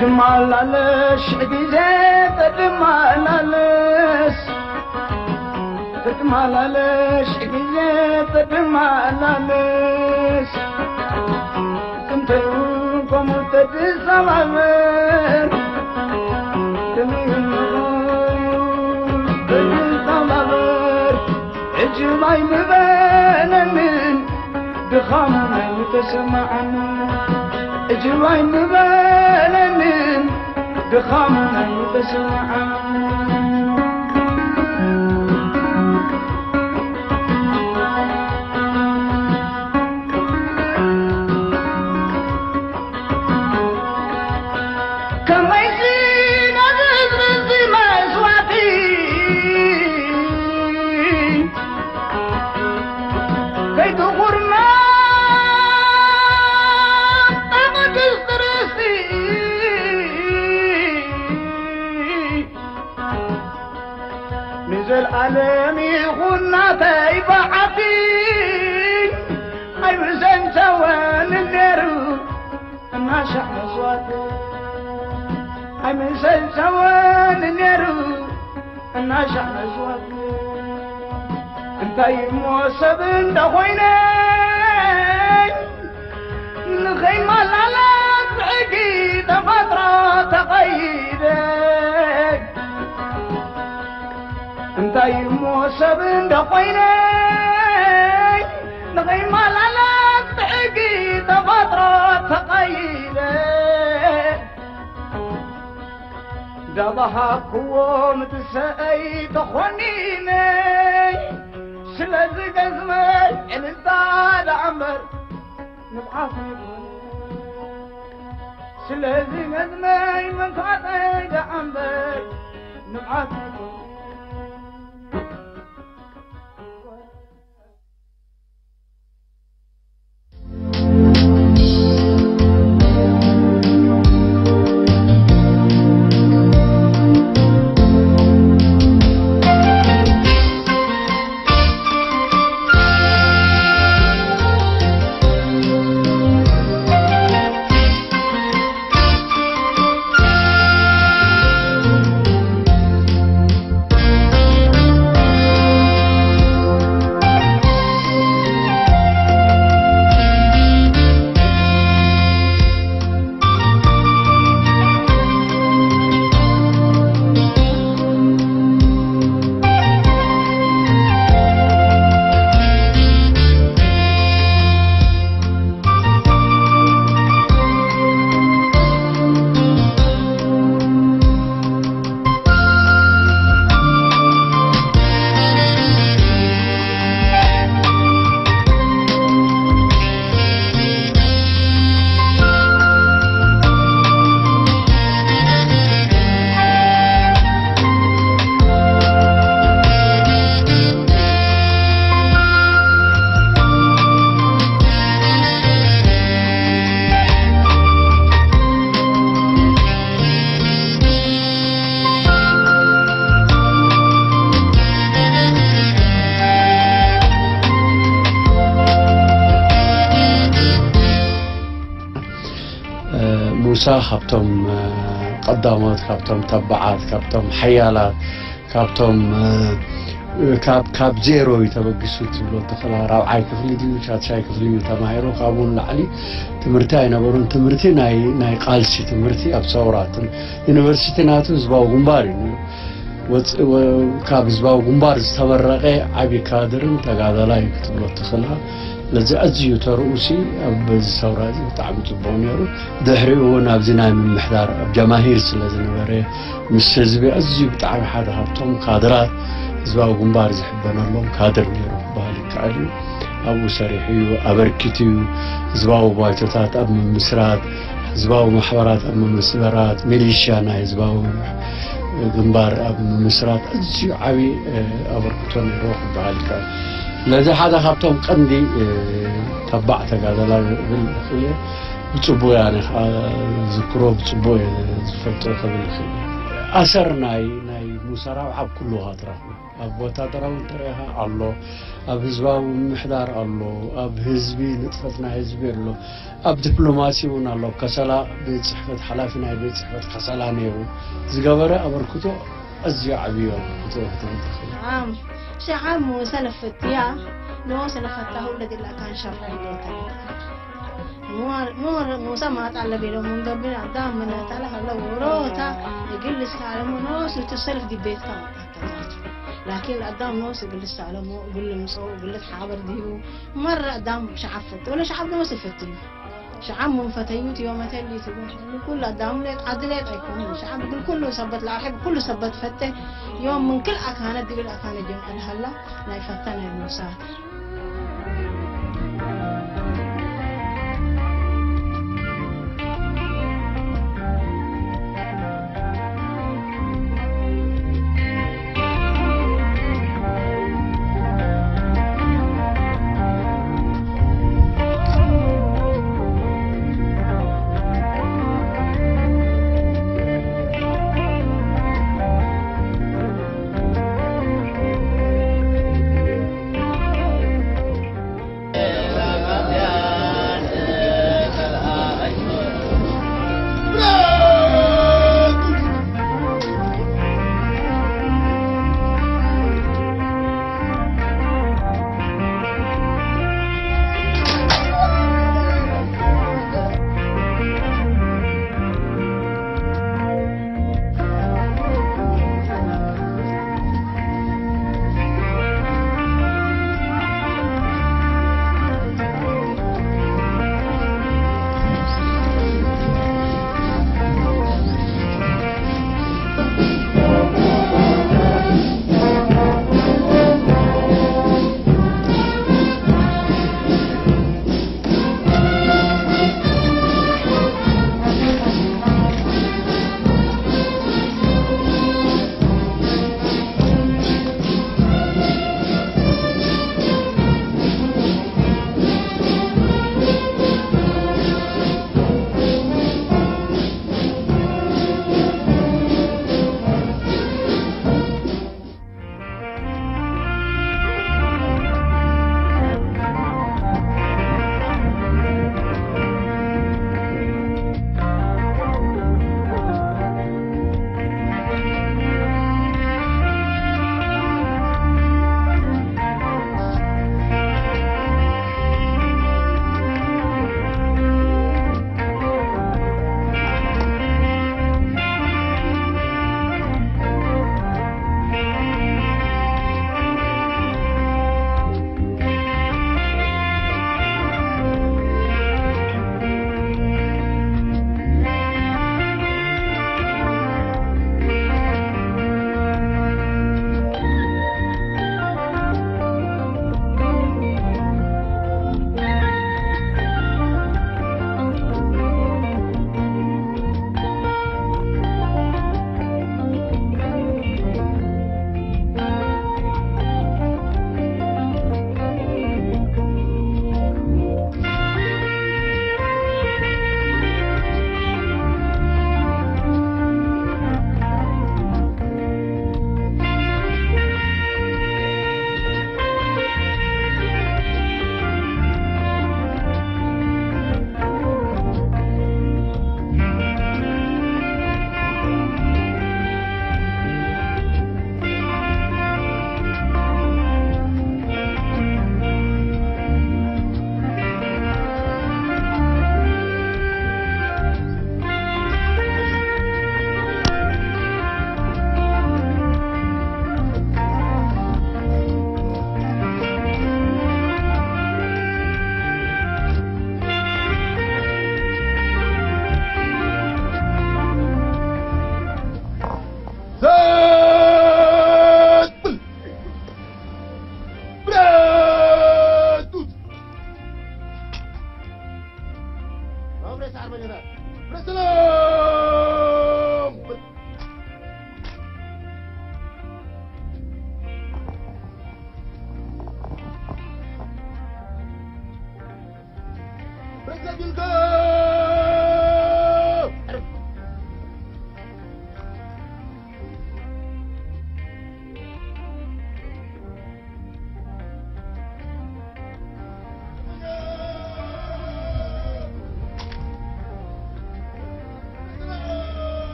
ትማላለሽ ግዜ ተድማላለስ፣ ተድማላለሽ ግዜ ተድማላለስ። ጥንተዩ ከምኡ ተድሰማመር፣ ጥንተዩ ተድሰማመር። ዕጅብ ኣይምበለንን ድኻም ኣይተሰማዓን፣ ዕጅብ ኣይምበለንን ድኻም ኣይተሰማዓን። ከመይሲ ነዚ ህዝቢ እዚ መስዋእቲ ከይትኹርና ቅድስቲ ርእሲ ንዘልኣለም ይኹን ናተይ በዓቲ ኣይምሰልሰወን ነይሩ እናሻዕ መስዋእቲ ኣይምሰልሰወን ነይሩ እናሻዕ መስዋእቲ። እንታይ እሞ ሰብ እንደኾይነ ንኸይመላለስ ብሕጊ ተፈጥሮ ተቐይደ። እንታይ እሞ ሰብ እንደኾይነ ንኸይመላለስ ብሕጊ ተፈጥሮ ተቐይደ። ዳባሃብክዎ ምትሰአይ ተኾኒነ። ስለዚ ገዝመ ዕልልታ ደኣ እምበር ንብዓት ኣይኮነ። ስለዚ ገዝመይ መንፋጠይ ደኣ እምበር ንብዓት ኣይኮነ። ሙሳ ካብቶም ቀዳሞት፣ ካብቶም ተባዓት፣ ካብቶም ሓያላት፣ ካብቶም ካብ ካብ ዜሮ እዩ ተበጊሱ ትብሎ ተኸላ ራብዓይ ክፍሊ ድዩ ሻድሻይ ክፍሊ እዩ ተማሂሩ። ካብኡ ንላዕሊ ትምህርቲ ኣይነበሩን። ትምህርቲ ናይ ናይ ቃልሲ ትምህርቲ ኣብ ሰውራ ዩኒቨርሲቲ ናቱ ህዝባዊ ግንባር እዩ ነይሩ። ወፅ- ወ- ካብ ህዝባዊ ግንባር ዝተመረቐ ዓብዪ ካድርን ተጋዳላይ ክትብሎ ትኽእላ። ስለዚ ኣዝዩ ተርኡሲ ኣብ በዚ ሰውራ እዚ ብጣዕሚ ፅቡቕ ነይሩ። ድሕሪኡ እውን ኣብዚ ናይ ምምሕዳር ኣብ ጀማሂር ስለ ዝነበረ ምስ ህዝቢ ኣዝዩ ብጣዕሚ ሓደ ካብቶም ካድራት ህዝባዊ ግንባር ዝሕበነሎም ካድር ነይሩ ክበሃል ይከኣል እዩ። ኣብኡ ሰሪሑ እዩ፣ ኣበርኪቱ እዩ። ህዝባዊ ባይቶታት ኣብ ምምስራት፣ ህዝባዊ ማሕበራት ኣብ ምምስራት፣ ሚሊሽያ ናይ ህዝባዊ ግንባር ኣብ ምምስራት ኣዝዩ ዓብዪ ኣበርክቶ ነይርዎ ክበሃል ይከኣል። ስለዚ ሓደ ካብቶም ቀንዲ ተባዕ ተጋዳላይ ክብል ይኽእል እየ። ብፅቡቅ እያ፣ ኣነ ከዓ ዝዝክሮ ብፅቡቅ እየ ዝፈልጦ ክብል ይኽእል እየ። ኣሰር ናይ ናይ ሙሳ ራብዓ ኣብ ኩሉ ኢኻ ትረኽቦ። ኣብ ወታደራዊ እንተረኢኻ ኣሎ፣ ኣብ ህዝባዊ ምምሕዳር ኣሎ፣ ኣብ ህዝቢ ንጥፈት ናይ ህዝቢ ኣሎ፣ ኣብ ዲፕሎማሲ እውን ኣሎ። ኣብ ከሰላ ቤት ጽሕፈት ሓላፊ ናይ ቤት ጽሕፈት ከሰላ ነይሩ። ዝገበረ ኣበርክቶ ኣዝዩ ዓብዪ ኣበርክቶ ክትብል ትኽእል። شعب شعب موسى لفتيا نوسى لفتاه ولا دي كان شر. موسى ما طلب له من قبل أدام من طلع له وروتا يقول لسه على نوسى تصرف دي بيت كان. لكن أدام نوسى يقول لسه على مو يقول له مصو يقول لك حاضر ديو. مرة أدام شعب فت ولا شعب نوسى فتيو. شعب من فتيوت يوم تلي تقول كل أدام ليت عدلت أيكون شعب يقول كله سبت لاحب كله سبت فته. يوم من كل أكانت دي بالأكانة جمع الهلا لا يفتنا المساعد.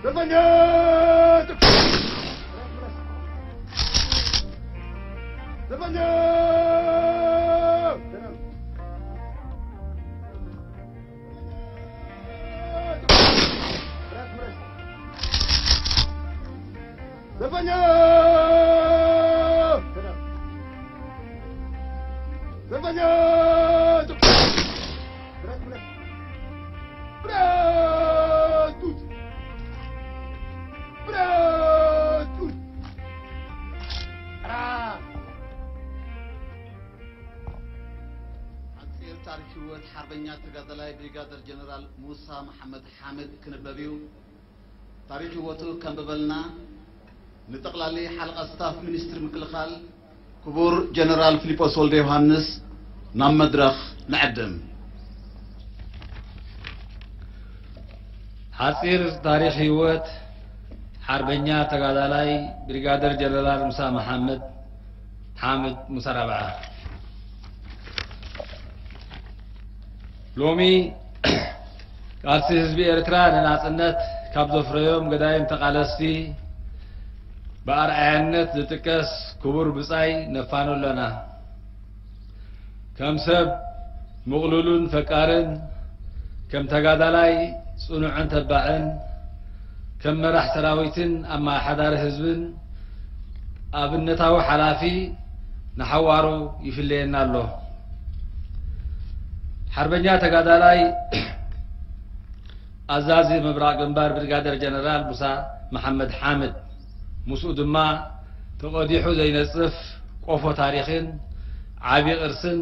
ዘበኛት! ዘበኛት! ዘበኛት! ዘበኛት! ብረት! ብረት! ብረት! ብረት! ሓጺር ታሪኽ ህይወት ሓርበኛ ተጋዳላይ ብሪጋደር ጀነራል ሙሳ መሓመድ ሓምድ ክንበብ እዩ። ታሪኽ ህይወቱ ከንብበልና ንጠቕላሊ ሓለቓ ስታፍ ሚኒስትሪ ምክልኻል ክቡር ጀነራል ፊሊጶስ ወልደ ዮሃንስ ናብ መድረኽ ንዕድም። ሓጺር ታሪኽ ህይወት ሓርበኛ ተጋዳላይ ብሪጋደር ጀነራል ሙሳ መሓመድ ሓምድ ሙሳ ራብዓ። ሎሚ ቃልሲ ህዝቢ ኤርትራ ንናጽነት ካብ ዘፍረዮም ገዳይም ተቓለስቲ ብኣርኣያነት ዝጥቀስ ክቡር ብጻይ ነፋኑ ኣለና። ከም ሰብ ምቕሉልን ፈቃርን፣ ከም ተጋዳላይ ጽኑዕን ተባዕን፣ ከም መራሕ ሰራዊትን ኣመሓዳሪ ህዝብን ኣብነታዊ ሓላፊ ንሓዋሩ ይፍለየና ኣሎ። ሓርበኛ ተጋዳላይ ኣዛዚ ምብራቕ ግንባር ብሪጋደር ጀነራል ሙሳ መሓመድ ሓምድ፣ ምስኡ ድማ ተቐዲሑ ዘይነጽፍ ቆፎ ታሪኽን ዓቢ ቅርስን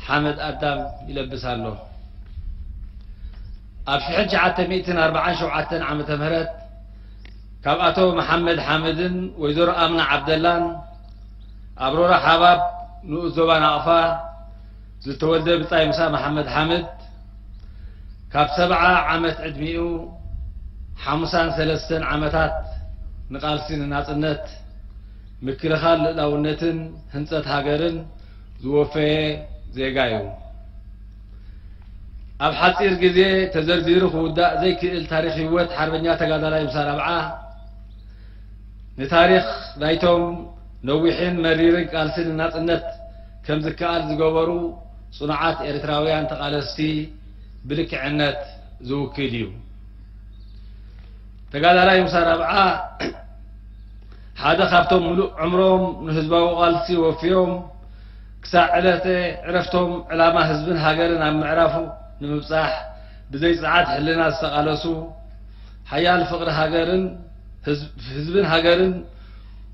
ሓመድ ኣዳም ይለብስ ኣሎ። ኣብ ሽሕን ትሽዓተ ሚእትን ኣርባዓን ሸውዓተን ዓመተ ምህረት ካብ ኣቶ መሓመድ ሓምድን ወይዘሮ ኣምና ዓብደላን ኣብ ሮራ ሓባብ ንኡስ ዞባ ናቕፋ ዝተወልደ ብጻይ ሙሳ መሓመድ ሓምድ፣ ካብ ሰብዓ ዓመት ዕድሚኡ ሓሙሳን ሰለስተን ዓመታት ንቃልሲ ንናጽነት፣ ምክልኻል ልእላውነትን ህንጸት ሃገርን ዝወፈየ ዜጋ እዩ። ኣብ ሓጺር ግዜ ተዘርዚሩ ክውዳእ ዘይክእል ታሪኽ ህይወት ሓርበኛ ተጋዳላይ ሙሳ ራብዓ፣ ንታሪኽ ናይቶም ነዊሕን መሪርን ቃልሲ ንናጽነት ከም ዝከኣል ዝገበሩ ጽኑዓት ኤርትራውያን ተቓለስቲ ብልክዕነት ዝውክል እዩ። ተጋዳላይ ሙሳ ራብዓ ሓደ ካብቶም ምሉእ ዕምሮም ንህዝባዊ ቃልሲ ወፍዮም፣ ክሳዕ ዕለተ ዕረፍቶም ዕላማ ህዝብን ሃገርን ኣብ ምዕራፉ ንምብጻሕ ብዘይ ጽዓት ሕልና ዝተቓለሱ፣ ሓያል ፍቕሪ ሃገርን ህዝብ-፣ ህዝብን ሃገርን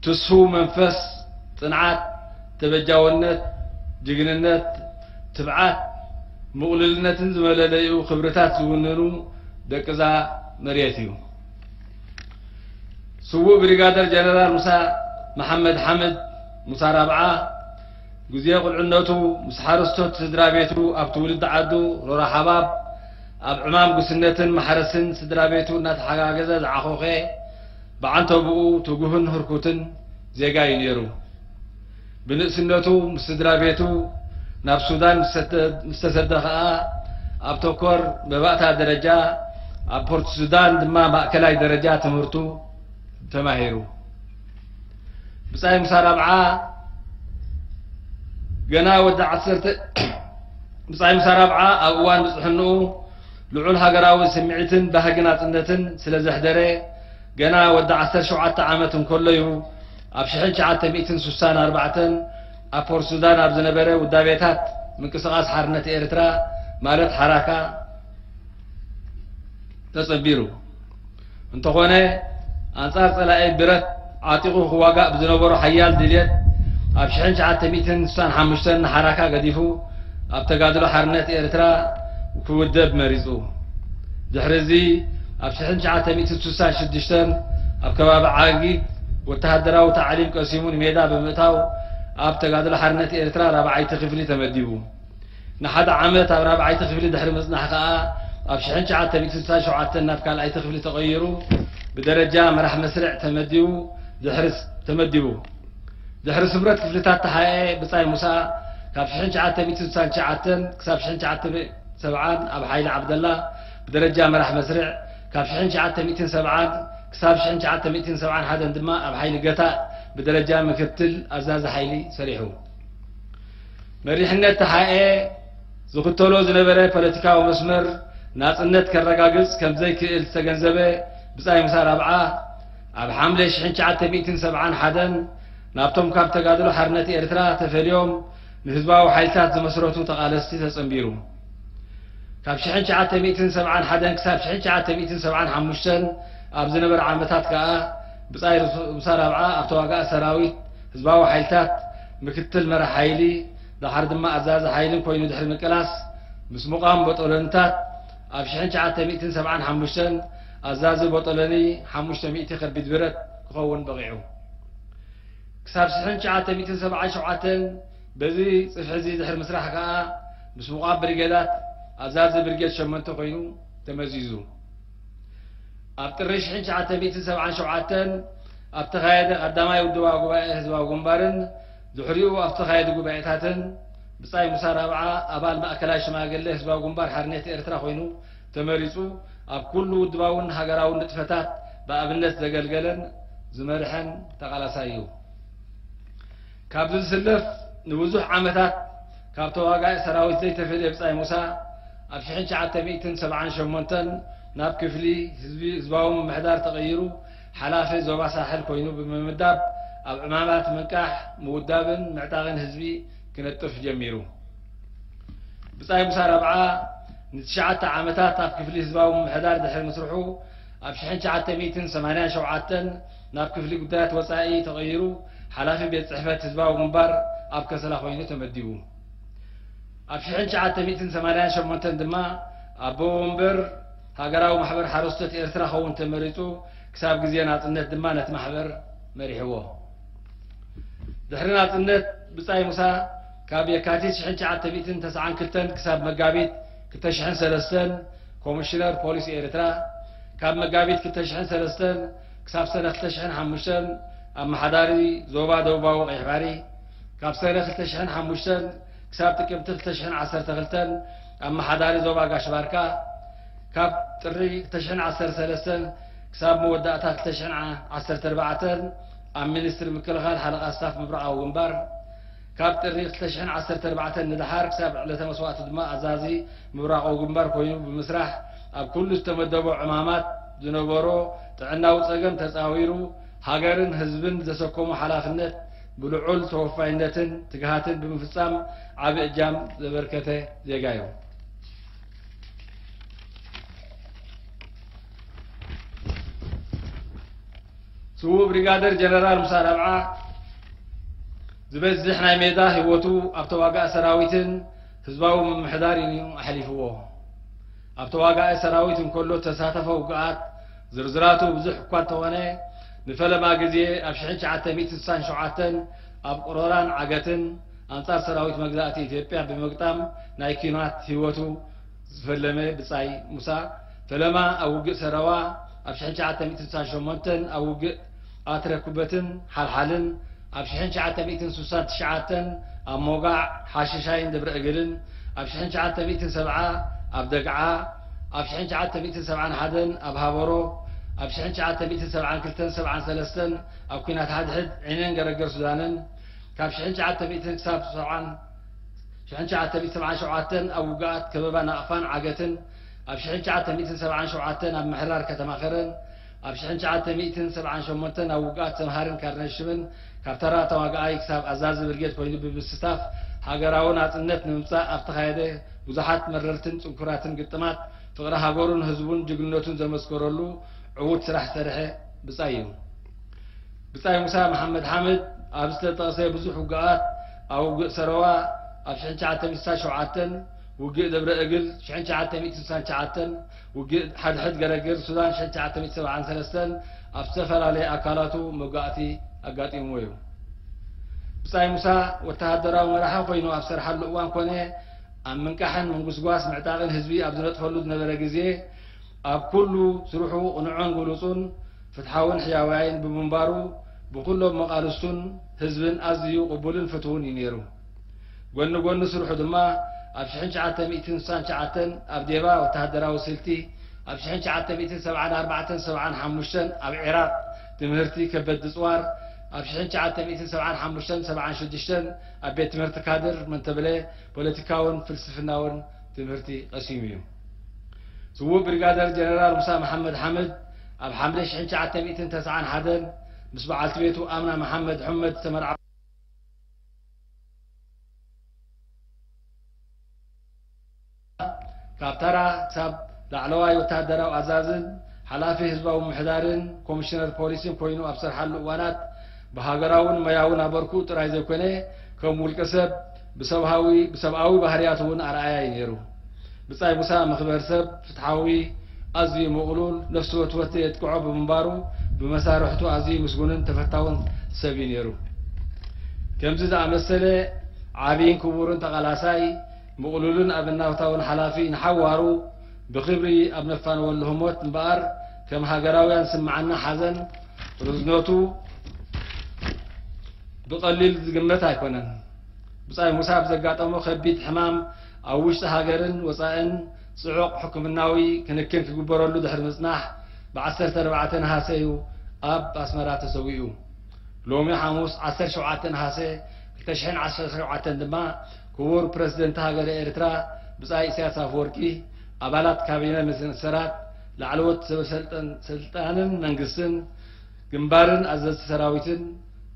ትስፉው መንፈስ፣ ጽንዓት፣ ተበጃውነት፣ ጅግንነት፣ ትብዓት፣ ምቕሉልነትን ዝመለለይኡ ክብርታት ዝውንኑ ደቅዛ መሬት እዩ። ስዉእ ብሪጋደር ጀነራል ሙሳ መሓመድ ሓምድ፣ ሙሳ ራብዓ፣ ግዜ ቁልዕነቱ ምስ ሓረስቶት ስድራ ቤቱ ኣብ ትውልዲ ዓዱ ሮራ ሓባብ ኣብ ዕማም ጉስነትን ማሕረስን ስድራ ቤቱ እናተሓጋገዘ ዝዓኾኸ፣ ብዓንተብኡ ትጉህን ህርኩትን ዜጋ እዩ ነይሩ። ብንእስነቱ ምስ ስድራ ቤቱ ናብ ሱዳን ምስ ሰደ-፣ ምስ ተሰደ ኸኣ ኣብ ተኮር መባእታ ደረጃ፣ ኣብ ፖርት ሱዳን ድማ ማእከላይ ደረጃ ትምህርቱ ተማሂሩ። ብጻይ ሙሳ ራብዓ ገና ወዲ ዓሰርተ፣ ብጻይ ሙሳ ራብዓ ኣብ እዋን ብጽሕንኡ ልዑል ሃገራዊ ስምዒትን ባህጊ ናጽነትን ስለ ዘሕደረ፣ ገና ወዲ ዓሰርተ ሸውዓተ ዓመት እንከሎ እዩ ኣብ ሽሕን ትሽዓተ ሚእትን ስሳን ኣርባዕተን ኣብ ፖርት ሱዳን ኣብ ዝነበረ ውዳቤታት ምንቅስቓስ ሓርነት ኤርትራ፣ ማለት ሓራካ፣ ተጸንቢሩ። እንተኾነ፣ ኣንጻር ጸላኢ ብረት ዓጢቑ ክዋጋእ ብዝነበሮ ሓያል ድልየት፣ ኣብ ሽሕን ትሽዓተ ሚእትን ስሳን ሓሙሽተን ንሓራካ ገዲፉ ኣብ ተጋድሎ ሓርነት ኤርትራ ክውደብ መሪጹ። ድሕሪ እዚ፣ ኣብ ሽሕን ትሽዓተ ሚእትን ስሳን ሽዱሽተን ኣብ ከባቢ ዓጊት ወተሃደራዊ ታዕሊም ቀሲሙ ንሜዳ ብምእታው፣ ኣብ ተጋድሎ ሓርነት ኤርትራ ራብዓይቲ ክፍሊ ተመዲቡ። ንሓደ ዓመት ኣብ ራብዓይቲ ክፍሊ ድሕሪ ምጽናሕ ከኣ፣ ኣብ ሽሕን ትሽዓተ ሚእትን ስሳን ሸውዓተን ናብ ካልኣይቲ ክፍሊ ተቐይሩ፣ ብደረጃ መራሕ መስርዕ ተመዲቡ፣ ድሕሪ ስ-፣ ተመዲቡ። ድሕሪ ስምረት ክፍልታት ተሓኤ ብጻይ ሙሳ፣ ካብ ሽሕን ትሽዓተ ሚእትን ስሳን ትሽዓተን ክሳብ ሽሕን ትሽዓተ ሚእትን ሰብዓን ኣብ ሓይሊ ዓብደላ ብደረጃ መራሕ መስርዕ፣ ካብ ሽሕን ትሽዓተ ሚእትን ሰብዓን ክሳብ ሽሕን ትሽዓተ ሚእትን ሰብዓን ሓደን ድማ ኣብ ሓይሊ ገታእ ብደረጃ ምክትል ኣዛዚ ሓይሊ ሰሪሑ። መሪሕነት ተሓኤ ዝኽተሎ ዝነበረ ፖለቲካዊ መስመር ናጽነት ከረጋግጽ ከም ዘይክእል ዝተገንዘበ ብጻይ ሙሳ ራብዓ፣ ኣብ ሓምለ ሽሕን ትሽዓተ ሚእትን ሰብዓን ሓደን ናብቶም ካብ ተጋድሎ ሓርነት ኤርትራ ተፈልዮም ንህዝባዊ ሓይልታት ዝመስረቱ ተቓለስቲ ተጸንቢሩ። ካብ ሽሕን ትሽዓተ ሚእትን ሰብዓን ሓደን ክሳብ ሽሕን ትሽዓተ ሚእትን ሰብዓን ሓሙሽተን ኣብ ዝነበረ ዓመታት ከኣ ብጻይ ሙሳ ራብዓ ኣብ ተዋጋኢ ሰራዊት ህዝባዊ ሓይልታት ምክትል መራሕ ሓይሊ፣ ደሓር ድማ ኣዛዚ ሓይልን ኮይኑ ድሕሪ ምቅላስ፣ ምስ ሙቓም ቦጦሎንታት ኣብ ሽሕን ትሽዓተ ሚእትን ሰብዓን ሓሙሽተን ኣዛዚ ቦጦሎኒ ሓሙሽተ ሚእቲ ከቢድ ብረት ክኸውን በቒዑ። ክሳብ ሽሕን ትሽዓተ ሚእትን ሰብዓን ሸውዓተን በዚ ጽፍሒ እዚ ድሕሪ ምስራሕ ከኣ፣ ምስ ሙቓም ብሪጌዳት ኣዛዚ ብሪጌድ ሸሞንተ ኮይኑ ተመዚዙ። ኣብ ጥሪ ሽሕን ትሽዓተ ሚእትን ሰብዓን ሸውዓተን ኣብ ተኻየደ ቀዳማይ ውድባዊ ጉባኤ ህዝባዊ ግንባርን ድሕሪኡ ኣብ ተኻየዱ ጉባኤታትን፣ ብጻይ ሙሳ ራብዓ ኣባል ማእከላይ ሽማግለ ህዝባዊ ግንባር ሓርነት ኤርትራ ኮይኑ ተመሪጹ፣ ኣብ ኩሉ ውድባውን ሃገራውን ንጥፈታት ብኣብነት ዘገልገለን ዝመርሐን ተቓላሳይ እዩ። ካብዚ ዝስለፍ ንብዙሕ ዓመታት ካብ ተዋጋኢ ሰራዊት ዘይተፈልየ ብጻይ ሙሳ፣ ኣብ ሽሕን ትሽዓተ ሚእትን ሰብዓን ሸሞንተን ናብ ክፍሊ ህዝቢ፣ ህዝባዊ ምምሕዳር ተቐይሩ፣ ሓላፊ ዞባ ሳሕል ኮይኑ ብምምዳብ፣ ኣብ ዕማማት ምንቃሕ፣ ምውዳብን ምዕጣቕን ህዝቢ ክነጥፍ ጀሚሩ። ብጻይ ሙሳ ራብዓ ንትሽዓተ ዓመታት ኣብ ክፍሊ ህዝባዊ ምምሕዳር ድሕሪ ምስርሑ፣ ኣብ ሽሕን ትሽዓተ ሚእትን ሰማንያን ሸውዓተን ናብ ክፍሊ ጉዳያት ወጻኢ ተቐይሩ፣ ሓላፊ ቤት ጽሕፈት ህዝባዊ ግንባር ኣብ ከሰላ ኮይኑ ተመዲቡ። ኣብ ሽሕን ትሽዓተ ሚእትን ሰማንያን ሸሞንተን ድማ ኣቦ ወንበር ሃገራዊ ማሕበር ሓረስቶት ኤርትራ ኸውን ተመሪጹ፣ ክሳብ ግዜ ናጽነት ድማ ነቲ ማሕበር መሪሕዎ። ድሕሪ ናጽነት፣ ብጻይ ሙሳ ካብ የካቲት ሽሕን ትሽዓተ ሚእትን ተስዓን ክልተን ክሳብ መጋቢት ክልተ ሽሕን ሰለስተን ኮሚሽነር ፖሊስ ኤርትራ፣ ካብ መጋቢት ክልተ ሽሕን ሰለስተን ክሳብ ሰነ ክልተ ሽሕን ሓሙሽተን ኣመሓዳሪ ዞባ ደቡባዊ ቀይሕ ባሕሪ፣ ካብ ሰነ ክልተ ሽሕን ሓሙሽተን ክሳብ ጥቅምቲ ክልተ ሽሕን ዓሰርተ ክልተን ኣመሓዳሪ ዞባ ጋሽ ባርካ፣ ካብ ጥሪ ክልተ ሽሕን ዓሰርተ ሰለስተን ክሳብ መወዳእታ ክልተ ሽሕን ዓሰርተ ኣርባዕተን ኣብ ሚኒስትሪ ምክልኻል ሓለቓ ስታፍ ምብራቓዊ ግንባር፣ ካብ ጥሪ ክልተ ሽሕን ዓሰርተ ኣርባዕተን ንደሓር ክሳብ ዕለተ መስዋእቲ ድማ ኣዛዚ ምብራቓዊ ግንባር ኮይኑ ብምስራሕ፣ ኣብ ኩሉ ዝተመደቦ ዕማማት ዝነበሮ ጥዕናዊ ጸገም ተጻዊሩ፣ ሃገርን ህዝብን ዘሰከሞ ሓላፍነት ብልዑል ተወፋይነትን ትግሃትን ብምፍጻም ዓቢ እጃም ዘበርከተ ዜጋ እዩ። ስዉእ ብሪጋደር ጀነራል ሙሳ ራብዓ ዝበዝሕ ናይ ሜዳ ህይወቱ ኣብ ተዋጋኢ ሰራዊትን ህዝባዊ ምምሕዳርን እዩ ኣሕሊፍዎ። ኣብ ተዋጋኢ ሰራዊት እንከሎ ተሳተፈ ውግኣት ዝርዝራቱ ብዙሕ እኳ እንተኾነ፣ ንፈለማ ግዜ ኣብ ሽሕን ትሽዓተ ሚእትን ስሳን ሸውዓተን ኣብ ቅሮራን ዓገትን ኣንጻር ሰራዊት መግዛእቲ ኢትዮጵያ ብምግጣም ናይ ኲናት ህይወቱ ዝፈለመ ብጻይ ሙሳ፣ ፈለማ ኣብ ውግእ ሰረዋ፣ ኣብ ሽሕን ትሽዓተ ሚእትን ስሳን ሸሞንተን ኣብ ውግእ ኣትረኩበትን ሓልሓልን፣ ኣብ ሽሕን ትሽዓተ ሚእትን ስሳን ትሽዓተን ኣብ ሞጋዕ ሓሽሻይን ደብረ እግልን፣ ኣብ ሽሕን ትሽዓተ ሚእትን ሰብዓ ኣብ ደግዓ፣ ኣብ ሽሕን ትሽዓተ ሚእትን ሰብዓን ሓደን ኣብ ሃበሮ፣ ኣብ ሽሕን ትሽዓተ ሚእትን ሰብዓን ክልተን ሰብዓን ሰለስተን ኣብ ኲናት ሓድሕድ ዒነን ገረገር ሱዳንን፣ ካብ ሽሕን ትሽዓተ ሚእትን ክሳብ ሰብዓን ሽሕን ትሽዓተ ሚእትን ሰብዓን ሸውዓተን ኣብ ውግኣት ከበባ ናቕፋን ዓገትን፣ ኣብ ሽሕን ትሽዓተ ሚእትን ሰብዓን ሸውዓተን ኣብ ምሕራር ከተማ ከረን፣ ኣብ ሽሕን ትሽዓተ ሚእትን ሰብዓን ሸሞንተን ኣብ ውግኣት ሰምሃርን ካርነሽምን ካብ ተራ ተዋጋኣይ ክሳብ ኣዛዚ ብርጌድ ኮይኑ ብምስታፍ፣ ሃገራዊ ናጽነት ንምምጻእ ኣብ ተኻየደ ብዙሓት መረርትን ጽንኩራትን ግጥማት፣ ፍቕሪ ሃገሩን ህዝቡን ጅግንነቱን ዘመስከረሉ ዕዉት ስራሕ ዝሰርሐ ብጻይ እዩ። ብጻይ ሙሳ መሓመድ ሓምድ ኣብ ዝተጠቕሰ ብዙሕ ውግኣት፣ ኣብ ውግእ ሰረዋ ኣብ ሽሕን ትሽዓተ ሚእትን ስሳን ሸውዓተን፣ ውግእ ደብረ እግል ሽሕን ትሽዓተ ሚእትን ስሳን ትሽዓተን፣ ውግእ ሓድሕድ ገረግር ሱዳን ሽሕን ትሽዓተ ሚእትን ሰብዓን ሰለስተን ኣብ ዝተፈላለየ ኣካላቱ መጓእቲ ኣጋጢምዎ እዩ። ብጻይ ሙሳ ወተሃደራዊ መራሒ ኮይኑ ኣብ ዝሰርሓሉ እዋን ኮነ፣ ኣብ ምንቃሕን ምንጉስጓስ ምዕጣቕን ህዝቢ ኣብ ዝነጥፈሉ ዝነበረ ግዜ፣ ኣብ ኩሉ ስርሑ ቅኑዕን ግሉጹን ፍትሓውን ሕያዋይን ብምንባሩ፣ ብኩሎም መቓልስቱን ህዝብን ኣዝዩ ቅቡልን ፍትውን እዩ ነይሩ። ጎኒ ጎኒ ስርሑ ድማ፣ ኣብ ሽሕን ትሽዓተ ሚእትን ስሳን ትሽዓተን ኣብ ዴባ ወተሃደራዊ ስልቲ ኣብ ሽሕን ትሽዓተ ሚእትን ሰብዓን ኣርባዕተን ሰብዓን ሓሙሽተን ኣብ ዒራቕ ትምህርቲ ከበድ ጽዋር፣ ኣብ ሽሕን ትሽዓተ ሚእትን ሰብዓን ሓሙሽተን ሰብዓን ሽዱሽተን ኣብ ቤት ትምህርቲ ካድር መንተብለ ፖለቲካውን ፍልስፍናውን ትምህርቲ ቀሲሙ እዩ። ስዉእ ብሪጋደር ጀነራል ሙሳ መሓመድ ሓምድ ኣብ ሓምለ ሽሕን ትሽዓተ ሚእትን ተስዓን ሓደን ምስ በዓልቲ ቤቱ ኣምና መሓመድ ሑመድ ዝተመርዓ፣ ካብ ተራ ክሳብ ላዕለዋይ ወተሃደራዊ ኣዛዝን ሓላፊ ህዝባዊ ምምሕዳርን ኮሚሽነር ፖሊስን ኮይኑ ኣብ ዝሰርሓሉ እዋናት፣ ብሃገራውን ሞያውን ኣበርክኡ ጥራይ ዘይኮነ፣ ከም ውልቀ ሰብ ብሰብኣዊ ብሰብኣዊ ባህርያት እውን ኣርኣያ እዩ ነይሩ። ብጻይ ሙሳ መኽበር ሰብ፣ ፍትሓዊ፣ ኣዝዩ ምቕሉል፣ ነፍሲ ወትወት ዘየጥቅዖ ብምንባሩ፣ ብመሳርሕቱ ኣዝዩ ምስጉንን ተፈታውን ሰብ እዩ ነይሩ። ከምዚ ዝኣመሰለ ዓቢይን ክቡርን ተቓላሳይ፣ ምቕሉልን ኣብነታውን ሓላፊ ንሓዋሩ ብኽብሪ ኣብ ነፋንወሉ ህሞት እምበኣር፣ ከም ሃገራውያን ዝስምዓና ሓዘን ርዝነቱ ብቐሊል ዝግመት ኣይኮነን። ብጻይ ሙሳ ኣብ ዘጋጠሞ ከቢድ ሕማም ኣብ ውሽጢ ሃገርን ወጻእን ጽዑቕ ሕክምናዊ ክንክን ክግበረሉ ድሕሪ ምጽናሕ፣ ብ ዓሰርተ ኣርባዕተ ነሃሰ እዩ ኣብ ኣስመራ ተሰዊኡ። ሎሚ ሓሙስ ዓሰርተ ሸውዓተ ነሃሰ ክልተ ሽሕን ዓሰርተ ሸውዓተን ድማ ክቡር ፕረዚደንት ሃገረ ኤርትራ ብጻይ ኢሳያስ ኣፈወርቂ፣ ኣባላት ካቢነ ሚኒስተራት፣ ላዕለዎት ሰበ ሰልጠን-፣ ስልጣንን መንግስትን፣ ግንባርን ኣዘዝቲ ሰራዊትን፣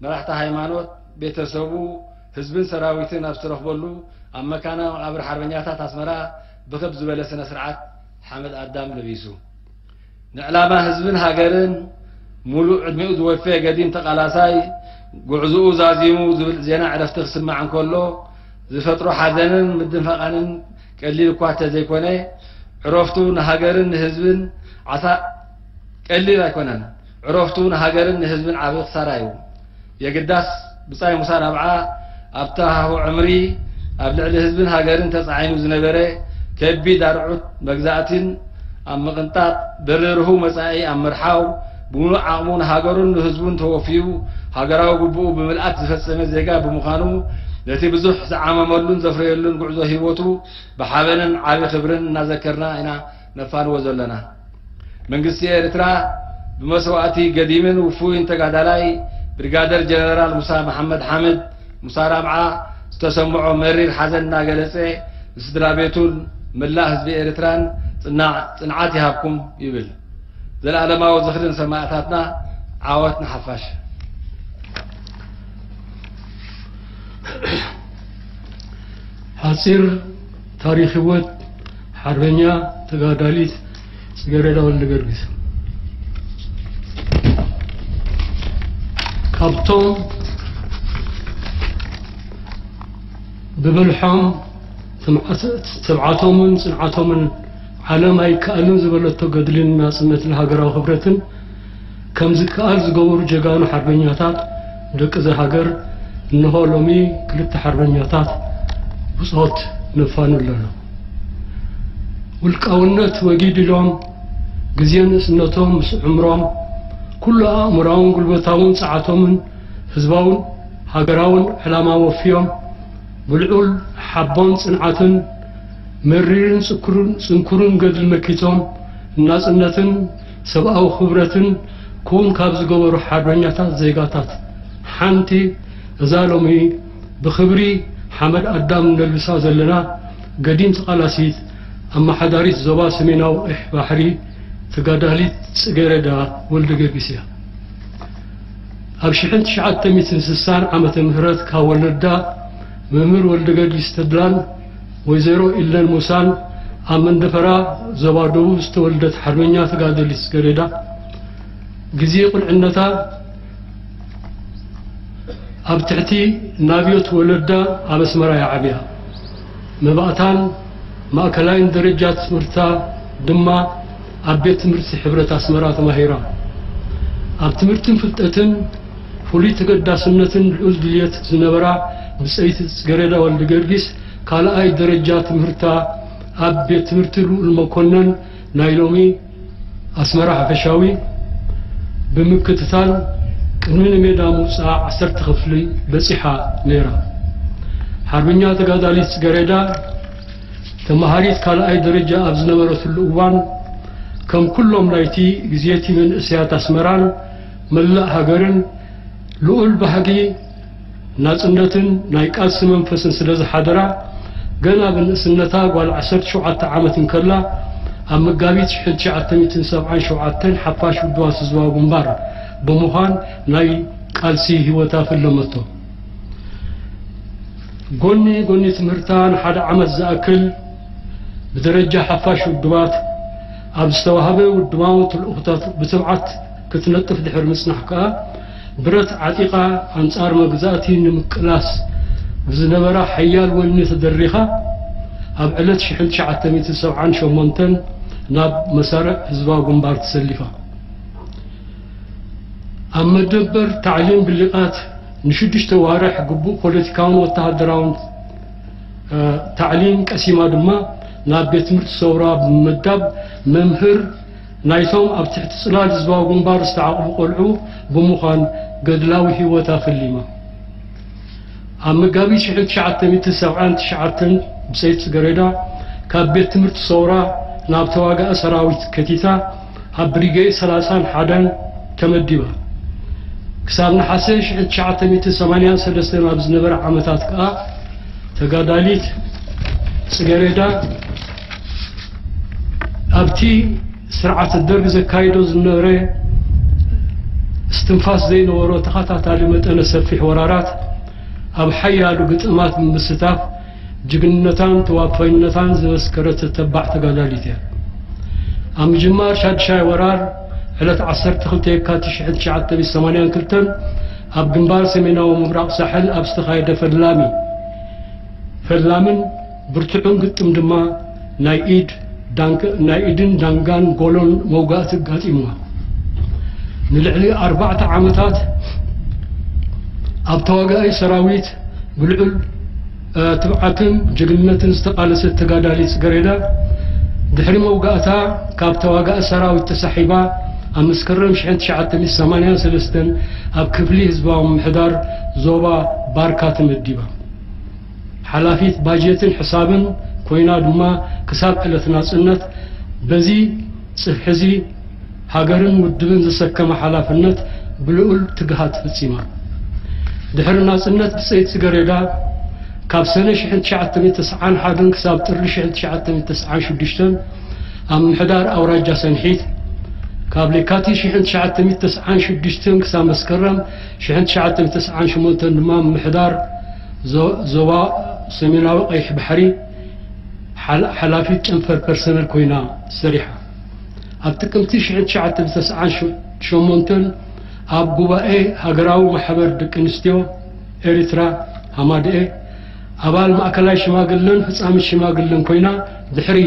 መራሕቲ ሃይማኖት፣ ቤተሰቡ፣ ህዝብን ሰራዊትን ኣብ ዝተረኽበሉ ኣብ መካነ መቓብር ሓርበኛታት ኣስመራ ብኽብ ዝበለ ስነ ስርዓት ሓመድ ኣዳም ለቢሱ። ንዕላማ ህዝብን ሃገርን ሙሉእ ዕድሚኡ ዝወፈየ ገዲም ተቓላሳይ፣ ጉዕዞኡ ዛዚሙ ዝብል ዜና ዕረፍቲ ክስማዕ እንከሎ ዝፈጥሮ ሓዘንን ምድንፋቓንን ቀሊል እኳ እንተዘይኮነ፣ ዕረፍቱ ንሃገርን ንህዝብን ዓሳ ቀሊል ኣይኮነን። ዕረፍቱ ንሃገርን ንህዝብን ዓቢ ክሳራ እዩ። የግዳስ ብጻይ ሙሳ ናብዓ ኣብቲ ሃሁ ዕምሪ ኣብ ልዕሊ ህዝብን ሃገርን ተጻዒኑ ዝነበረ ከቢድ ኣርዑት መግዛእትን ኣብ ምቕንጣጥ፣ ብርርሁ መጻኢ ኣብ ምርሓው፣ ብምሉእ ዓቕሙ ንሃገሩን ንህዝቡን ተወፊዩ፣ ሃገራዊ ግቡኡ ብምልኣት ዝፈጸመ ዜጋ ብምዃኑ፣ ነቲ ብዙሕ ዝዓመመሉን ዘፍረየሉን ጉዕዞ ህይወቱ ብሓበንን ዓቢ ክብርን እናዘከርና ኢና ነፋንዎ ዘለና። መንግስቲ ኤርትራ ብመስዋእቲ ገዲምን ውፉይን ተጋዳላይ ብሪጋደር ጀነራል ሙሳ መሓመድ ሓምድ፣ ሙሳ ራብዓ፣ ዝተሰምዖ መሪር ሓዘን እናገለጸ፣ ንስድራ ቤቱን መላእ ህዝቢ ኤርትራን ጽናዕ-፣ ጽንዓት ይሃብኩም ይብል። ዘለኣለማዊ ዝኽሪ ንሰማእታትና፣ ዓወት ንሓፋሽ። ሓጺር ታሪኽ ህይወት ሓርበኛ ተጋዳሊት ጽጌረዳ ወልደገርግስ። ካብቶም ብብልሖም፣ ትምዓት-፣ ትብዓቶምን ጽንዓቶምን ዓለም ኣይከኣልን ዝበለቶ ገድልን ናጽነትን ሃገራዊ ክብረትን ከም ዝከኣል ዝገበሩ ጀጋኑ ሓርበኛታት ደቂ እዛ ሃገር፣ እንሆ ሎሚ ክልተ ሓርበኛታት ብጾት ነፋኑ ኣለና። ውልቃውነት ወጊድ ኢሎም፣ ግዜ ንእስነቶም ምስ ዕምሮም፣ ኩሉ ኣእምራውን ጉልበታውን ጸዓቶምን ህዝባውን ሃገራውን ዕላማ ወፍዮም፣ ብልዑል ሓቦን ጽንዓትን መሪርን ጽንኩርን፣ ጽንኩርን ገድሊ መኪቶም፣ ናጽነትን ሰብኣዊ ክብረትን ክውን ካብ ዝገበሩ ሓርበኛታት ዜጋታት ሓንቲ፣ እዛ ሎሚ ብኽብሪ ሓመድ ኣዳም ነልብሳ ዘለና ገዲም ተቓላሲት፣ ኣመሓዳሪት ዞባ ሰሜናዊ ቀይሕ ባሕሪ፣ ተጋዳሊት ጽጌረዳ ወልደገርጊስ እያ። ኣብ ሽሕን ትሽዓተ ሚእትን ስሳን ዓመተ ምህረት ካብ ወለዳ መምህር ወልደገርጊስ ተድላን ወይዘሮ ኢለን ሙሳን ኣብ መንደፈራ ዞባ ደቡብ ዝተወልደት ሓርበኛ ተጋደሊት ጽጌረዳ፣ ግዜ ቁልዕነታ ኣብ ትሕቲ ናብዮት ወለዳ ኣብ ኣስመራ እያ ዓብያ። መባእታን ማእከላይን ደረጃ ትምህርታ ድማ ኣብ ቤት ትምህርቲ ሕብረት ኣስመራ ተማሂራ። ኣብ ትምህርትን ፍልጠትን ፍሉይ ተገዳስነትን ልዑል ድልየት ዝነበራ ብጸይቲ ጽጌረዳ ወልደገርጊስ፣ ካልኣይ ደረጃ ትምህርታ ኣብ ቤት ትምህርቲ ልኡል መኮነን፣ ናይ ሎሚ ኣስመራ ሓፈሻዊ፣ ብምክትታል ቅድሚ ንሜዳ ምውጻኣ ዓሰርተ ክፍሊ በጺሓ ነይራ። ሓርበኛ ተጋዳሊት ጽጌረዳ፣ ተማሃሪት ካልኣይ ደረጃ ኣብ ዝነበረትሉ እዋን፣ ከም ኩሎም ናይቲ ግዜ እቲ መንእሰያት ኣስመራን መላእ ሃገርን ልኡል ባህጊ ናጽነትን ናይ ቃልሲ መንፈስን ስለ ዝሓደራ፣ ገና ብንእስነታ ጓል ዓሰርተ ሸውዓተ ዓመት እንከላ ኣብ መጋቢት ሽሕን ትሽዓተ ሚእትን ሰብዓን ሸውዓተን ሓፋሽ ውድባት ህዝባዊ ግንባር ብምዃን ናይ ቃልሲ ህይወታ ፈለመቶ። ጎኒ ጎኒ ትምህርታ ንሓደ ዓመት ዝኣክል ብደረጃ ሓፋሽ ውድባት ኣብ ዝተዋህበ ውድባዊ ተልእኾታት ብትብዓት ክትነጥፍ ድሕሪ ምጽናሕ ከኣ፣ ብረት ዓጢቓ ኣንጻር መግዛእቲ ንምቅላስ ብዝነበራ ሓያል ወኒ ተደሪኻ፣ ኣብ ዕለት ሽሕን ትሽዓተ ሚእትን ሰብዓን ሸሞንተን ናብ መሳርዕ ህዝባዊ ግንባር ተሰሊፋ። ኣብ መደበር ታዕሊም ብሊቓት ንሽዱሽተ ዋርሕ ግቡእ ፖለቲካውን ወተሃደራውን፣ እ፣ ታዕሊም ቀሲማ ድማ፣ ናብ ቤት ትምህርቲ ሰውራ ብምምዳብ መምህር ናይቶም ኣብ ትሕቲ ጽላል ህዝባዊ ግንባር ዝተዓቕቡ ቆልዑ ብምዃን ገድላዊ ህይወታ ፈሊማ። ኣብ መጋቢት ሽሕን ትሽዓተ ሚእትን ሰብዓን ትሽዓተን ብጸይቲ ጽገሬዳ ካብ ቤት ትምህርቲ ሰውራ ናብ ተዋጋኢ ሰራዊት ከቲታ ኣብ ብሪጌድ ሰላሳን ሓደን ተመዲባ። ክሳብ ነሓሰ ሽሕን ትሽዓተ ሚእትን ሰማንያን ሰለስተን ኣብ ዝነበረ ዓመታት ከኣ ተጋዳሊት ጽገሬዳ ኣብቲ ስርዓት ደርግ ዘካይዶ ዝነበረ እስትንፋስ ዘይነበሮ ተኸታታሊ መጠነ ሰፊሕ ወራራት ኣብ ሓያሎ ግጥማት ብምስታፍ ጅግንነታን ተዋፋይነታን ዘመስከረት ተባዕ ተጋዳሊት እያ። ኣብ ምጅማር ሻድሻይ ወራር ዕለት ዓሰርተ ክልተ የካቲት ሽሕን ትሽዓተ ሚእትን ሰማንያን ክልተን ኣብ ግንባር ሰሜናዊ ምብራቕ ሳሕል ኣብ ዝተኻየደ ፈላሚ ፈላምን ብርቱዕን ግጥም ድማ ናይ ኢድ ዳንክ-፣ ናይ ኢድን ዳንጋን ጎሎን መውጋእቲ ኣጋጢምዋ። ንልዕሊ ኣርባዕተ ዓመታት ኣብ ተዋጋኢ ሰራዊት ብልዑል፣ እ፣ ትብዓትን ጅግንነትን ዝተቓለሰት ተጋዳሊት ጽገሬዳ፣ ድሕሪ መውጋእታ ካብ ተዋጋኢ ሰራዊት ተሳሒባ ኣብ መስከረም ሽሕን ትሽዓተ ሚእትን ሰማንያን ሰለስተን ኣብ ክፍሊ ህዝባዊ ምምሕዳር ዞባ ባርካ ተመዲባ። ሓላፊት ባጀትን ሕሳብን ኮይና ድማ ክሳብ ዕለት ናጽነት በዚ ጽፍሒ እዚ ሃገርን ውድብን ዘሰከመ ሓላፍነት ብልኡል ትግሃት ፈጺማ። ድሕሪ ናጽነት ብጸይቲ ጽገሬዳ ካብ ሰነ ሽሕን ትሽዓተ ሚእትን ተስዓን ሓደን ክሳብ ጥሪ ሽሕን ትሽዓተ ሚእትን ተስዓን ሽዱሽተን ኣብ ምምሕዳር ኣውራጃ ሰንሒት፣ ካብ ለካቲት ሽሕን ትሽዓተ ሚእትን ተስዓን ሽዱሽተን ክሳብ መስከረም ሽሕን ትሽዓተ ሚእትን ተስዓን ሸሞንተን ድማ ምምሕዳር ዞ-፣ ዞባ ሰሜናዊ ቀይሕ ባሕሪ ሓላ-፣ ሓላፊት ጨንፈር ፐርሰነል ኮይና ሰሪሓ። ኣብ ጥቅምቲ ሽሕን ትሽዓተ ሚእትን ተስዓን ሸሞንተን ኣብ ጉባኤ ሃገራዊ ማሕበር ደቂ ኣንስትዮ ኤሪትራ፣ ሃማደኤ፣ ኣባል ማእከላይ ሽማግለን ፈጻሚት ሽማግለን ኮይና ድሕሪ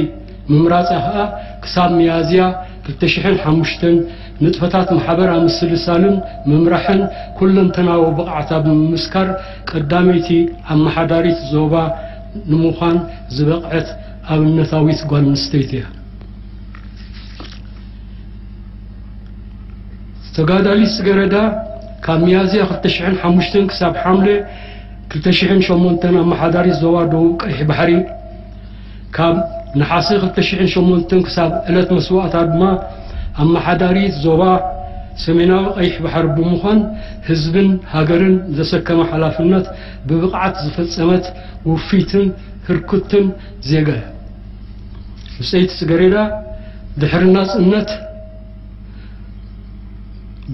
ምምራጻ ከኣ ክሳብ ሚያዝያ ክልተ ሽሕን ሓሙሽተን ንጥፈታት ማሕበር ኣብ ምስልሳልን ምምራሕን ኩለንተናዊ ብቕዓት ኣብ ምምስካር ቀዳመይቲ ኣመሓዳሪት ዞባ ንምዃን ዝበቕዐት ኣብነታዊት ጓል ኣንስተይቲ እያ። ተጋዳሊት ጽገረዳ ካብ ሚያዝያ ክልተ ሽሕን ሓሙሽተን ክሳብ ሓምለ ክልተ ሽሕን ሸሞንተን ኣመሓዳሪት ዞባ ደቡብ ቀይሕ ባሕሪ፣ ካብ ነሓሰ ክልተ ሽሕን ሸሞንተን ክሳብ ዕለት መስዋእታ ድማ ኣመሓዳሪት ዞባ ሰሜናዊ ቀይሕ ባሕሪ ብምዃን ህዝብን ሃገርን ዘሰከመ ሓላፍነት ብብቕዓት ዝፈጸመት ውፍይትን ህርኩትን ዜጋ እያ። ብጸይቲ ጽገሬዳ ድሕሪ ናጽነት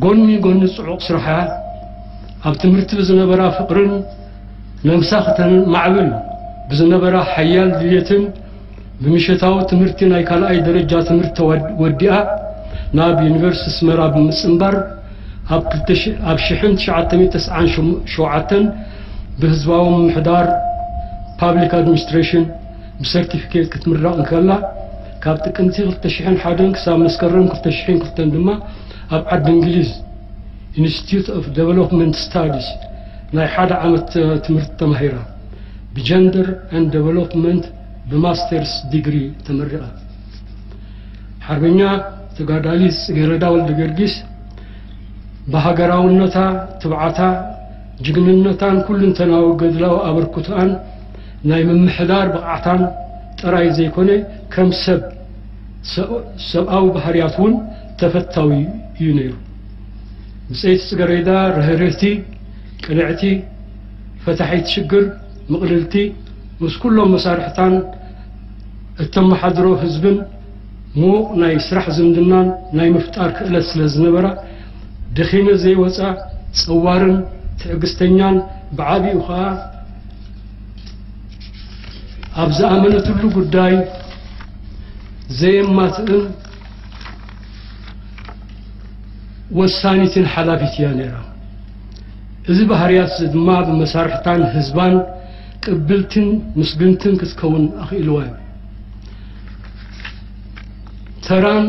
ጎኒ ጎኒ ጽዑቕ ስራሓ፣ ኣብ ትምህርቲ ብዝነበራ ፍቕርን ነብሳ ከተማዕብል ብዝነበራ ሓያል ድልየትን ብምሸታዊ ትምህርቲ ናይ ካልኣይ ደረጃ ትምህርቲ ተወድ-፣ ወዲኣ ናብ ዩኒቨርሲቲ ኣስመራ ብምጽንባር ኣብ ክልተ ሺ-፣ ኣብ ሽሕን ትሽዓተ ሚእትን ተስዓን ሸውዓተን ብህዝባዊ ምምሕዳር፣ ፓብሊክ ኣድሚኒስትሬሽን፣ ብሰርቲፊኬት ክትምረቕ እንከላ፣ ካብ ጥቅምቲ ክልተ ሽሕን ሓደን ክሳብ መስከረም ክልተ ሽሕን ክልተን ድማ ኣብ ዓዲ እንግሊዝ ኢንስቲትዩት ኦፍ ዴቨሎፕመንት ስታዲስ ናይ ሓደ ዓመት ትምህርቲ ተማሂራ፣ ብጀንደር ኤንድ ዴቨሎፕመንት ብማስተርስ ዲግሪ ተመሪቓ። ሓርበኛ ተጋዳሊት ጽጌረዳ ወልደ ጊዮርጊስ ብሃገራውነታ፣ ትብዓታ፣ ጅግንነታን ኩለንተናዊ ገድላዊ ኣበርክቶኣን ናይ ምምሕዳር ብቕዓታን ጥራይ ዘይኮነ፣ ከም ሰብ ሰብኣዊ ባህርያት እውን ተፈታዊ እዩ ነይሩ። ብጸይቲ ጽገሬዳ ርህርህቲ፣ ቅንዕቲ፣ ፈታሒት ሽግር፣ ምቕልልቲ፣ ምስ ኩሎም መሳርሕታን እተመሓድሮ ህዝብን ምዉቕ ናይ ስራሕ ዝምድናን ናይ ምፍጣር ክእለት ስለ ዝነበራ፣ ደኺመ ዘይወጻ ጸዋርን ትዕግስተኛን፣ ብዓቢኡ ኸኣ ኣብ ዝኣመነትሉ ጉዳይ ዘየማትእን ወሳኒትን ሓላፊት እያ ነይራ። እዚ ባህርያት እዚ ድማ ብመሳርሕታን ህዝባን ቅብልትን ምስግንትን ክትከውን ኣኽኢልዋ እዩ። ተራን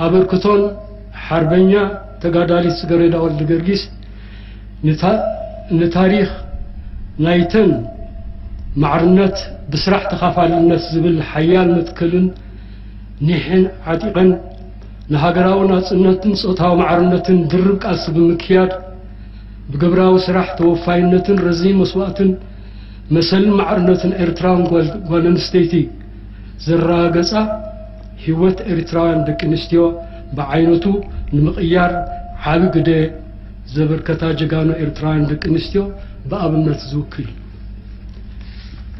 ኣበርክቶን ሓርበኛ ተጋዳሊት ጽገሬዳ ወልደ ገርጊስ ንታ-፣ ንታሪኽ ናይተን ማዕርነት ብስራሕ ተኻፋልነት ዝብል ሓያል መትከልን ኒሕን ዓጢቐን ንሃገራዊ ናጽነትን ጾታዊ ማዕርነትን ድርብ ቃልሲ ብምክያድ ብግብራዊ ስራሕ ተወፋይነትን ረዚን መስዋእትን መሰልን ማዕርነትን ኤርትራውን ጓል፣ ጓል ኣንስተይቲ ዘረጋገጻ ህይወት ኤርትራውያን ደቂ ኣንስትዮ ብዓይነቱ ንምቕያር ዓቢ ግደ ዘበርከታ ጀጋኑ ኤርትራውያን ደቂ ኣንስትዮ ብኣብነት ዝውክል እዩ።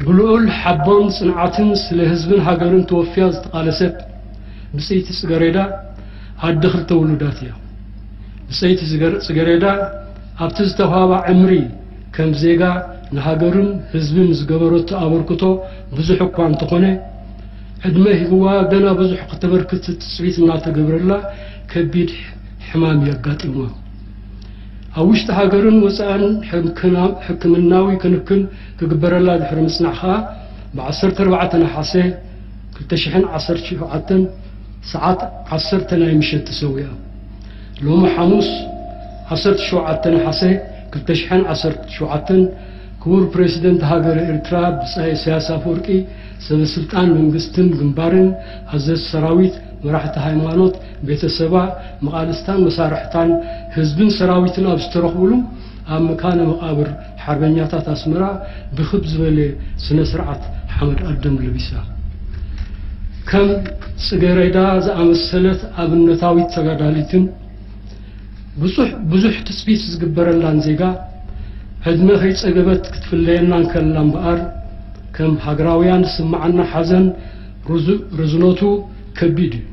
ብልዑል ሓቦን ጽንዓትን ስለ ህዝብን ሃገርን ተወፍያ ዝተቓለሰት ብጽይቲ ጽገሬዳ ኣደ ክልተ ውሉዳት እያ። ብጸይቲ ዝገር-፣ ጽገሬዳ ኣብቲ ዝተዋህባ ዕምሪ ከም ዜጋ ንሃገርን ህዝብን ዝገበረቶ ኣበርክቶ ብዙሕ እኳ እንተኾነ፣ ዕድመ ሂብዋ ገና ብዙሕ ክተበርክት ትጽቢት እናተገብረላ ከቢድ ሕማም እዩ ኣጋጢምዋ። ኣብ ውሽጢ ሃገርን ወጻእን ሕክና-፣ ሕክምናዊ ክንክን ክግበረላ ድሕሪ ምጽናሕ ኸኣ ብ ዓሰርተ ኣርባዕተ ነሓሰ ክልተ ሽሕን ዓሰርተ ሸውዓተን ሰዓት ዓሰርተ ናይ ምሸት ተሰዊኣ። ሎሚ ሓሙስ ዓሰርተ ሸውዓተ ነሓሰ ክልተ ሽሕን ዓሰርተ ሸውዓተን ክቡር ፕሬዚደንት ሃገረ ኤርትራ ብጻይ ኢሳያስ ኣፈወርቂ፣ ሰበ ስልጣን መንግስትን ግንባርን፣ ኣዘዝቲ ሰራዊት፣ መራሕቲ ሃይማኖት፣ ቤተሰባ፣ መቓልስታን መሳርሕታን፣ ህዝብን ሰራዊትን ኣብ ዝተረኽብሉ ኣብ መካነ መቓብር ሓርበኛታት ኣስመራ ብኽብ ዝበለ ስነ ስርዓት ሓመድ ኣደም ለቢሳ። ከም ጽገሬዳ ዝኣመሰለት ኣብነታዊት ተጋዳሊትን ብዙሕ፣ ብዙሕ ትጽቢት ዝግበረላን ዜጋ፣ ዕድመ ከይጸገበት ክትፍለየና እንከላ እምበኣር፣ ከም ሃገራውያን ዝስምዓና ሓዘን ርዙ-፣ ርዝነቱ ከቢድ እዩ።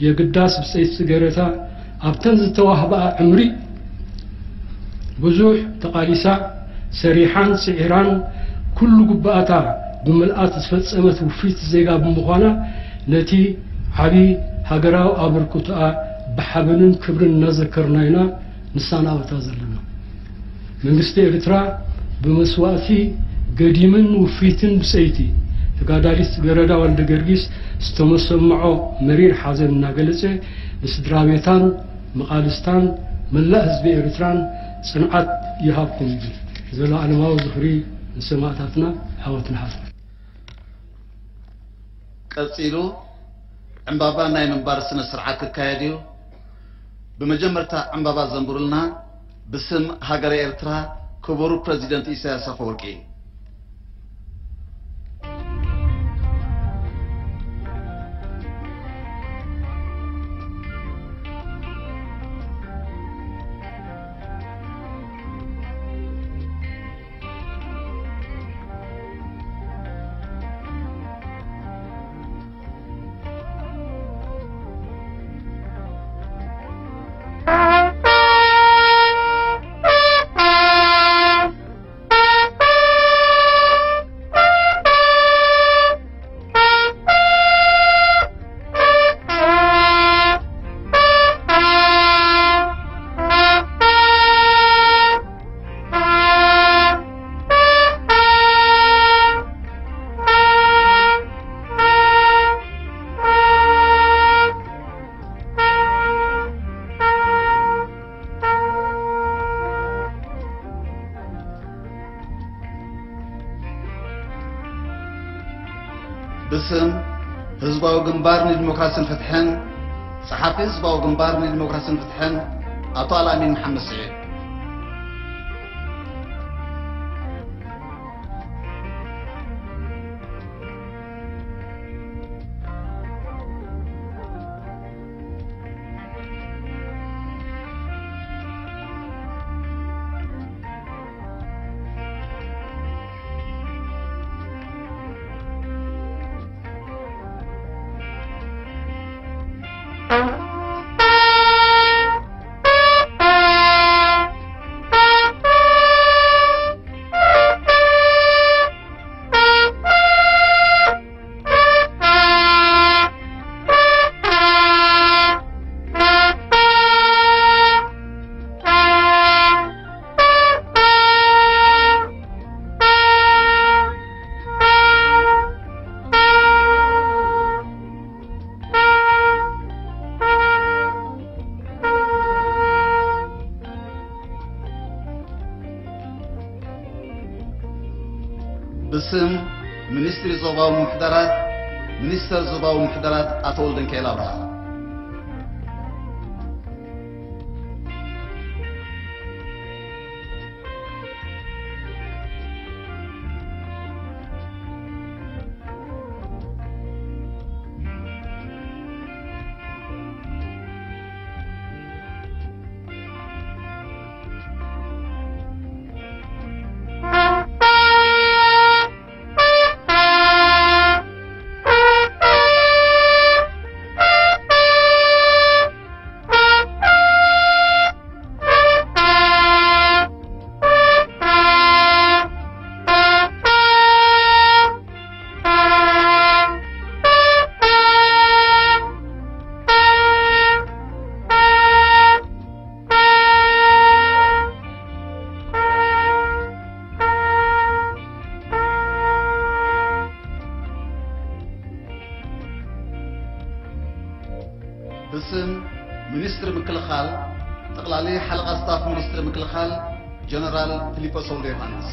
የግዳስ ብጸይቲ ጽገሬዳ ኣብተን ዝተዋህባኣ ዕምሪ ብዙሕ ተቓሊሳ፣ ሰሪሓን ስዒራን ኩሉ ግቡኣታ ብምልኣት ዝፈጸመት ውፍይቲ ዜጋ ብምዃና፣ ነቲ ዓቢ ሃገራዊ ኣበርክቶኣ ብሓበንን ክብርን እናዘከርና ኢና ንሰናበታ ዘለና። መንግስቲ ኤርትራ ብመስዋእቲ ገዲምን ውፍይትን ብጸይቲ ተጋዳሊት ጽገረዳ ወልደ ገርጊስ ዝተሰምዖ መሪር ሓዘን እናገለጸ፣ ንስድራ ቤታን መቓልስታን መላእ ህዝቢ ኤርትራን ጽንዓት ይሃብኩም ይብል። ዘለኣለማዊ ዝኽሪ ንሰማእታትና፣ ዓወት ንሓፋሽ። ቀጺሉ ዕምባባ ናይ ምንባር ስነ ስርዓት ክካየድ እዩ። ብመጀመርታ ዕምባባ ዘንብሩልና ብስም ሃገረ ኤርትራ ክቡር ፕረዚደንት ኢሳያስ ኣፈወርቂ። ብስም ህዝባዊ ግንባር ንዲሞክራስን ፍትሕን፣ ጸሓፊ ህዝባዊ ግንባር ንዲሞክራስን ፍትሕን ኣቶ ኣልኣሚን መሓመድ ስዒድ። ብስም ሚኒስትሪ ዞባዊ ምምሕዳራት፣ ሚኒስተር ዞባዊ ምምሕዳራት ኣቶ ወልደንኪኤል ኣብርሃ። ብስም ሚኒስትሪ ምክልኻል፣ ጠቕላሊ ሓለቓ ስታፍ ሚኒስትሪ ምክልኻል ጀነራል ፊሊጶስ ወልደ ዮሃንስ።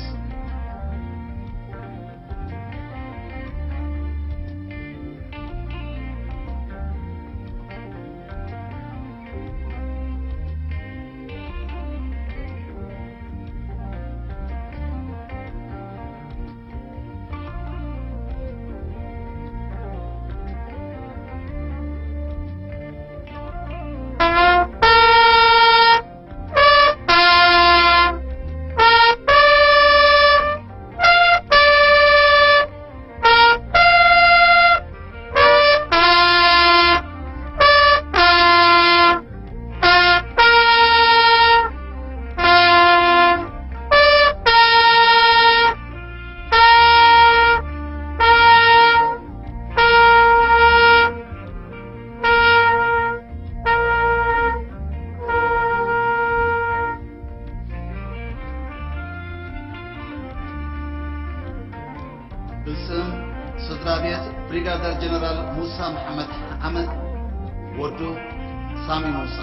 ብስም ስድራ ቤት ብሪጋደር ጀነራል ሙሳ መሓመድ ሓመድ፣ ወዱ ሳሚ ሙሳ።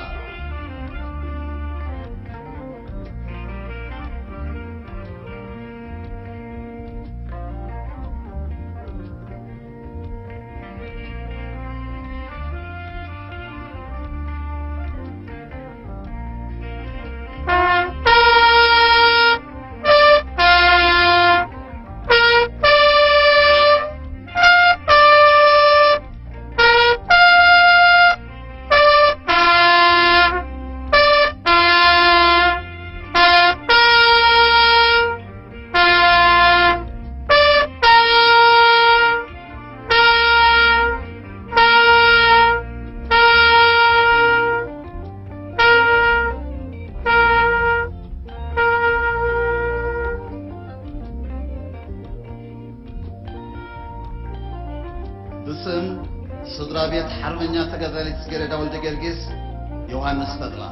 ብስም ስድራ ቤት ሓርበኛ ተጋዳሊት ጽጌረዳ ወልደ ጊዮርጊስ፣ ዮሃንስ ተድላ።